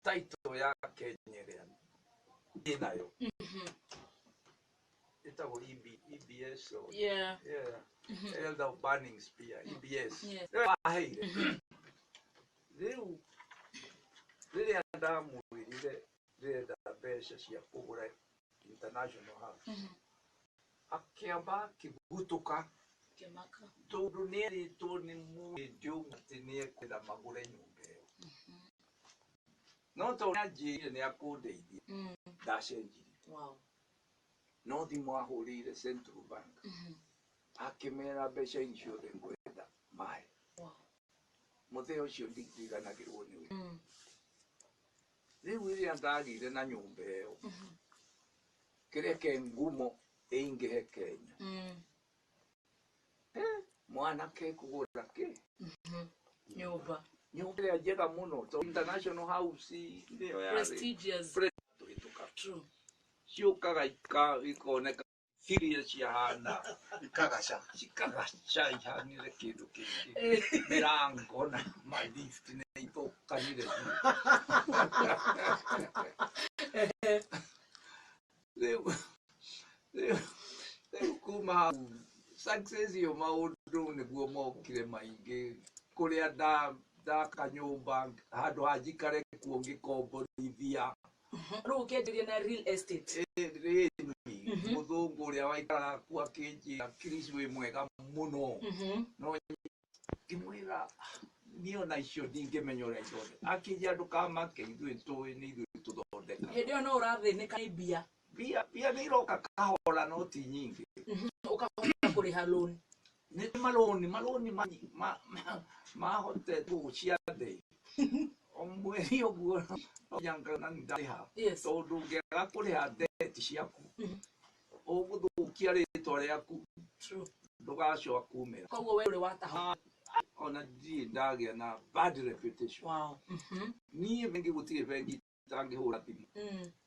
Speaker 3: title ya Kenya ĩrĩa ndĩ nayo. Ĩtagwo EBS or yeah. Elder of Burning Spear, EBS. Nĩwe waheire. Rĩu rĩrĩa ndamwĩrire ndĩrenda mbeca cia kũgũra international house, akĩamba akĩgutũka
Speaker 1: Kĩmaka.
Speaker 3: Tondũ nĩerĩtwo nĩ mũndũ atĩ nĩekwenda magũre nyũmba ĩyo. No tondũ nĩanjĩrire nĩakũndeithia ndacenjirie. No thimũ ahũrĩire Central Bank akĩmera mbeca ici ciothe ngwenda mahe. Mũthee ũcio ndiriganagĩrwo nĩwe. Rĩu rĩrĩa ndagĩire na nyũmba ĩyo, kĩreke ngumo ĩingĩhe Kenya. Mwanake kũgũra kĩ?
Speaker 1: Nyũmba.
Speaker 3: Nyũmba ĩrĩa njega mũno to international house nĩyo yarĩ
Speaker 1: Prestigious.
Speaker 3: Tũhĩtũka.
Speaker 1: True.
Speaker 3: Ciũkaga ikoneka ciria ciahana
Speaker 2: Ikagaca.
Speaker 3: Cikagaca ihanire kĩndũ kĩngĩ mĩrango na malift nĩ ithũkanire biũ. Rĩu kuma hau success ĩyo maũndũ nĩguo mokire maingĩ kũrĩa ndaka nyũmba handũ ha njikare kuo ngĩkomborithia.
Speaker 1: Rĩu ũkĩanjĩria na real estate.
Speaker 3: Rĩni mũthũngũ ũrĩa waikaraga kuo akĩnjĩra Chris wĩ mwega mũno no ngĩmwĩra niĩ ona icio ndingĩmenya ũrĩa ithondeka akĩnjĩra ndũkamake ithuĩ tũĩ nĩ ithuĩ tũthondekaga.
Speaker 1: Hĩndĩ ĩyo no ũrathĩnĩka nĩ mbia.
Speaker 3: Mbia nĩ iroka kahora no ti nyingĩ.
Speaker 1: Ũkahota kũrĩha loan.
Speaker 3: Nĩ marũni mahotete cia thĩ o mweri ũguo nyangana ndarĩha tondũ ũngĩaga kũrĩha debt ciaku ũgũthũkia rĩtwa rĩaku ndũgacoka kumĩra.
Speaker 1: Koguo we ũrĩ wataha.
Speaker 3: Ona ndirĩ ndagĩa na bad reputation. Niĩ bengi gũtirĩ bengi itangĩhũra thimũ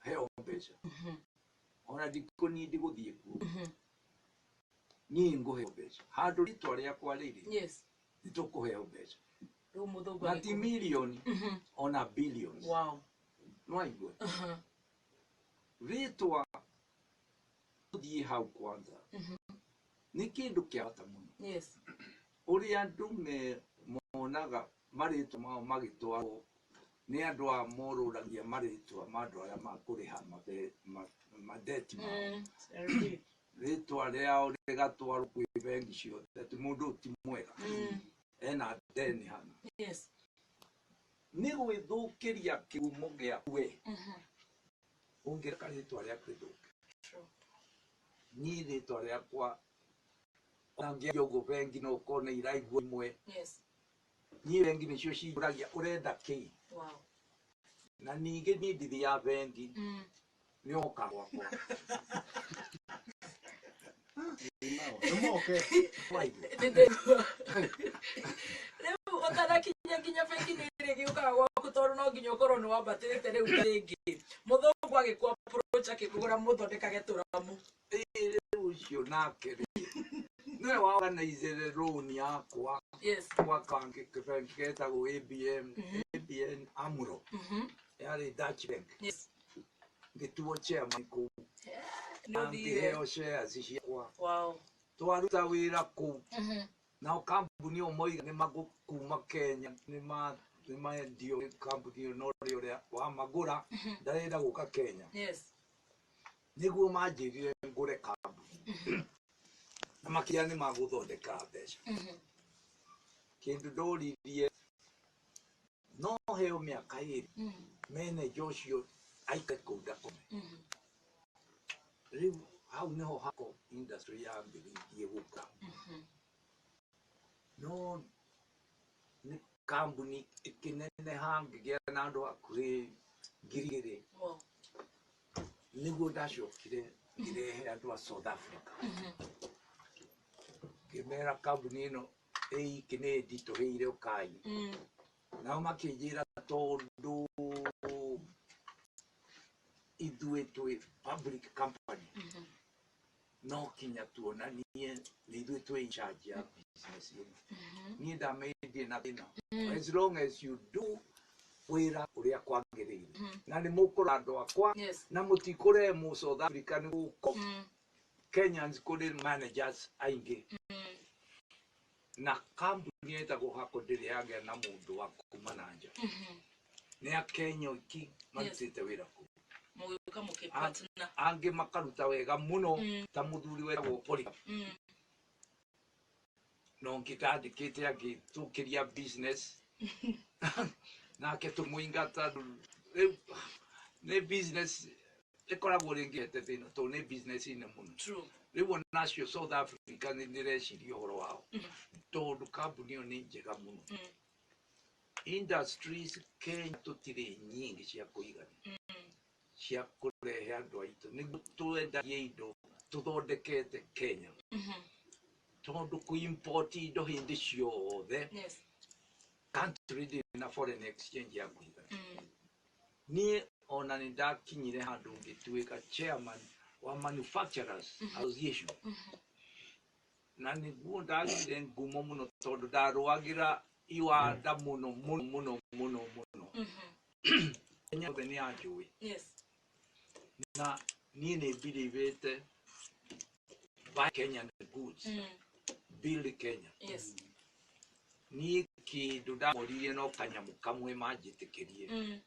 Speaker 3: heo mbeca ona ndikũ niĩ ndigũthiĩ kuo niĩ ngũheo mbeca handũ rĩtwa rĩakwa rĩrĩ nĩtũkũheo mbeca
Speaker 1: Rĩu mũthũngũ
Speaker 3: na ti mirioni ona billions. Nĩwaigua rĩtwa tũthiĩ hau kwanza. Nĩ kĩndũ kĩa bata mũno.
Speaker 1: Yes.
Speaker 3: Ũrĩa andũ monaga marĩtwa mao magĩtwarwo nĩ andũ a morũragia marĩtwa ma andũ arĩa makũrĩha madeti mao.
Speaker 1: CRB.
Speaker 3: Rĩtwa rĩao rĩgatwarwo kwĩ bengi ciothe atĩ mũndũ ũyũ ti mwega. Ena deni hana.
Speaker 1: Yes.
Speaker 3: Nĩ gwĩthũkĩria kĩhumo gĩaku we. Ũngĩreka rĩtwa rĩaku rĩthũke.
Speaker 1: True.
Speaker 3: Niĩ rĩtwa rĩakwa ona ngĩaria ũguo bengi no ũkorwo nĩ iraigua imwe.
Speaker 1: Yes.
Speaker 3: Niĩ bengi nĩcio cinjũragia ũrenda kĩ.
Speaker 1: Wow.
Speaker 3: Na ningĩ niĩ ndithiaga bengi. Nĩ oka gwakwa.
Speaker 2: Nĩmoke.
Speaker 3: Waigua.
Speaker 1: Rĩu ũtanakinya nginya bengi nĩ ĩrĩgĩũkaga gwaku tondũ no nginya ũkorwo nĩ wambatĩrĩte rĩu ta rĩngĩ. Mũthũngũ agĩkũ approach akĩkũgũra mũthondekage tũramu.
Speaker 3: Ĩĩ rĩu ũcio nake rĩ nĩwe wa organizere loan yakwa.
Speaker 1: Yes.
Speaker 3: Gwa bengi getagwo ABM, ABN AMRO. Yarĩ Dutch bank.
Speaker 1: Yes.
Speaker 3: Ngĩtuo chairman kũu.
Speaker 1: Nĩ ũthire.
Speaker 3: Ngĩheo shares ciakwa.
Speaker 1: Wow.
Speaker 3: Twaruta wĩra kũu. Nao kambuni ĩyo moiga nĩ magũkuma Kenya, nĩ maendio kambuni ĩyo na ũrĩa ũrĩa wamagũra ndarenda gũka Kenya.
Speaker 1: Yes.
Speaker 3: Nĩguo manjĩrire ngũre kambuni. Na makĩra nĩ magũthondeka mbeca. Kĩndũ ndoririe no heo mĩaka ĩrĩ manager ũcio aikare kũu ndakome. Rĩu hau nĩho hako industry yambĩrĩirie gũka. No nĩ kambuni ĩkĩneneha ngĩgĩa na andũ hakuhĩ ngiri igĩrĩ.
Speaker 1: Wow.
Speaker 3: Nĩguo ndacokire ngĩrehe andũ a South Africa. Ngĩmera kambuni ĩno ĩiki nĩ nditũhĩire ũkai. Nao makĩnjĩra tondũ ithuĩ twĩ public company no kinya tuonanie nĩ ithuĩ twĩ in charge ya business ĩno. Niĩ ndamĩndie na thĩna. As long as you do wĩra ũrĩa kwagĩrĩire na nĩ mũkũra andũ akwa
Speaker 1: Yes.
Speaker 3: na mũtikũrehe mũ South Africa nĩ gũkũ Kenyans kũrĩ managers aingĩ na kambuni ĩtagwo Hako ndĩrĩ yagĩa na mũndũ wa kuma na nja. Nĩ Akenya oiki marutĩte wĩra kũu.
Speaker 1: Mũgĩũka mũkĩ-partner.
Speaker 3: Angĩ makaruta wega mũno ta mũthuri wetagwo Polycarp. Na ũngĩ ndandĩkĩte agĩthũkĩria business nake tũmũingata rĩu nĩ business ĩkoragwo rĩngĩ ĩte thĩna tondũ nĩ business ine mũno.
Speaker 1: True.
Speaker 3: Rĩu onacio South Africa nĩ ndĩreciria ũhoro wao tondũ kambuni ĩyo nĩ njega mũno. Industries Kenya tũtirĩ nyingĩ cia kũigana cia kũrehe andũ aitũ nĩguo twendagie indo tũthondekete Kenya tondũ kũ-import indo hĩndĩ ciothe
Speaker 1: Yes.
Speaker 3: country ndĩrĩ na foreign exchange ya kũigana. Niĩ ona nĩ ndakinyire handũ ngĩtuĩka chairman wa manufacturers association na nĩguo ndagire ngumo mũno tondũ ndarũagĩra iwanda mũno mũno mũno mũno mũno. Kenya yothe nĩ yanjũĩ.
Speaker 1: Yes.
Speaker 3: Na niĩ nĩ believĩte buy Kenyan goods, build Kenya.
Speaker 1: Yes.
Speaker 3: Niĩ kĩndũ ndamoririe no kanyamũ kamwe manjĩtĩkĩrie.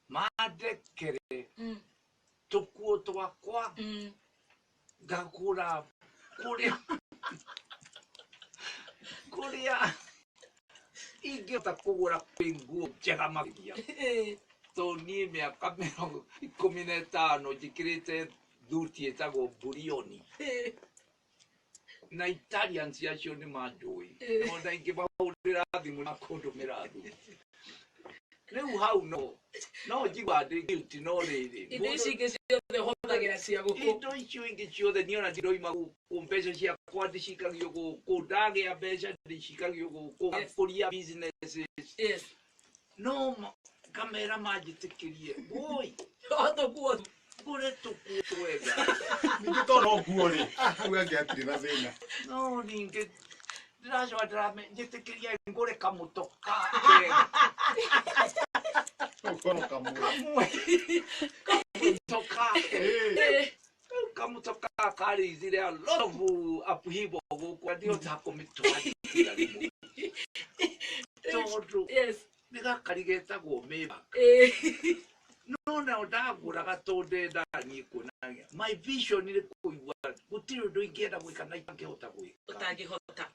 Speaker 3: Mandekere tũkuo twakwa ngagũra kũrĩa kũrĩa ingĩhota kũgũra kwĩ nguo njega makĩria. Tondũ niĩ mĩaka mĩrongo ikũmi na ĩtano njĩkĩrĩte thuti ĩtagwo Burioni. Na Italians acio nĩ manjũĩ. Ona ingĩmahũrĩra thimũ na kũndũmĩra thuti. Rĩu hau no njigua ndĩ guilty no rĩrĩ.
Speaker 1: Indo ici ingĩ ciothe ũhũthagĩra cia gũkũ.
Speaker 3: Indo icio ingĩ ciothe niĩ ona ndiroima gũkũ mbeca ciakwa ndicikagio gũkũ ndagĩa mbeca ndicikagio gũkũ ngakũria businesses.
Speaker 1: Yes.
Speaker 3: No kamera manjĩtĩkĩrie. Woi.
Speaker 1: O tũkuo.
Speaker 3: Ngũre tũkuo twega.
Speaker 2: Ningĩ to no nguo rĩ, hau angĩ hatirĩ na thĩna.
Speaker 3: No ningĩ ndĩracoka ndĩramejĩtĩkĩria ngũre kamũtoka kega.
Speaker 2: Ũkorwo kamwe.
Speaker 3: Kamwe. Kamũtoka.
Speaker 2: Ĩĩ.
Speaker 3: Rĩu kamũtoka Karĩithire a lot of upheaval gũkũ, ndihotaga kũmĩtwarithia rĩmwe tondũ nĩ gakari getagwo Maybach. No nao ndagũraga tondũ ndendaga niĩ kuonania my vision nĩ kũigua gũtirĩ ũndũ ingĩenda gwĩka na itangĩhota gwĩka.
Speaker 1: Ũtangĩhota.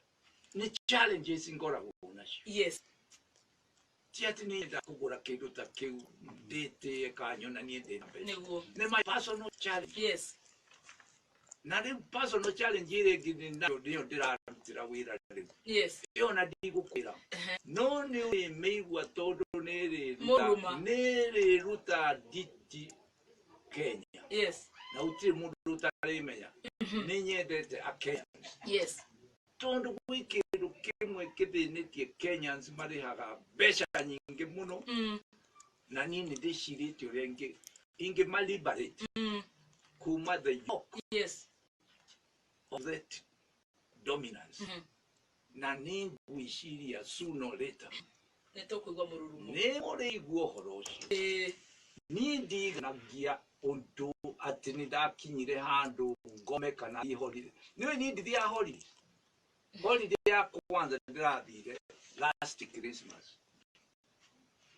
Speaker 3: Nĩ challenges ngoragwo nacio. Ti atĩ nĩ nyenda kũgũra kĩndũ ta kĩu ndĩtĩe kanyonanie ndĩ na mbeca.
Speaker 1: Nĩguo.
Speaker 3: Nĩ my personal challenge. Na rĩu personal challenge ĩrĩa ĩngĩ nĩ nayo nĩyo ndĩrarutĩra wĩra rĩu. Ĩyo na ndigũkwĩra. No nĩ ũrĩmĩigua tondũ nĩ
Speaker 1: Mũruma.
Speaker 3: ĩrĩruta nditi Kenya. Na gũtirĩ mũndũ ũtarĩmenya. Nĩ nyendete Akenya. Tondũ gwĩ kĩndũ kĩmwe kĩthĩnĩtie Kenyans marĩhaga mbeca nyingĩ mũno. Na niĩ nĩ ndĩcirĩtie ũrĩa ingĩma liberate kuma the yoke of that dominance. Na nĩ ngwĩciria sooner or later
Speaker 1: Nĩ tũkũigua mũrurumo.
Speaker 3: Nĩ mũrĩigua ũhoro ũcio. Niĩ ndiganagia ũndũ atĩ nĩ ndakinyire handũ ngome kana thiĩ holiday. Nĩũĩ niĩ ndithiaga holiday. Holiday ya kwanza ndĩrathire last Christmas.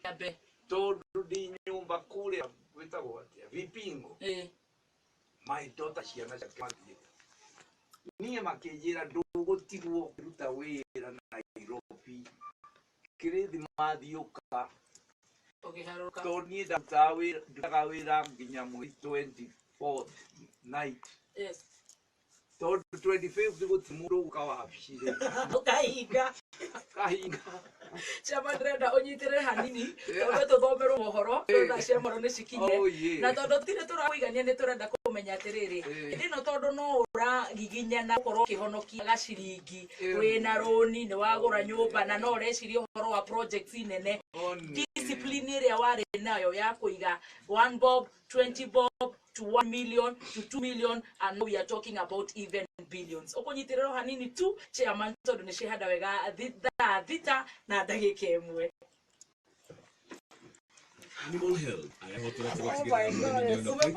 Speaker 1: Yambe.
Speaker 3: Tondũ ndĩ nyũmba kũrĩa gwĩtagwo atĩa? Vipingo. My daughter ciana ciake mathiĩte. Niĩ makĩnjĩra ndũgũtigwo ũkĩruta wĩra Nairobi. Kĩrĩthimathi ũka.
Speaker 1: Ũkĩharũrũka.
Speaker 3: Tondũ niĩ ndutaga wĩra nginya mweri 24th night. Tondũ 25th gũtirĩ mũndũ ũgũka wabici rĩ.
Speaker 1: Ũkahinga.
Speaker 3: Kahinga.
Speaker 1: Chama ndĩrenda ũnyitĩrĩre hanini tondũ tũthomerwo mohoro tondũ cia mohoro nĩ cikinye.
Speaker 3: Oh, yeah.
Speaker 1: Na tondũ tirĩ tũrakũigania nĩ tũrenda kũmenya atĩrĩrĩ, hĩndĩ ĩno tondũ no ũragiginyana gũkorwo ũkĩhonokia gaciringi, wĩna rũni, nĩ wagũra nyũmba na no ũreciria ũhoro wa projects nene. Discipline ĩrĩa warĩ nayo ya kũiga 1 bob, 20 bob to 1 million to 2 million, and now we are talking about even billions. Ũkũnyitĩrĩra o hanini tu chairman tondũ nĩ cihanda wega thaa thita na ndagĩka ĩmwe.
Speaker 4: Animal health.
Speaker 1: Oh my God.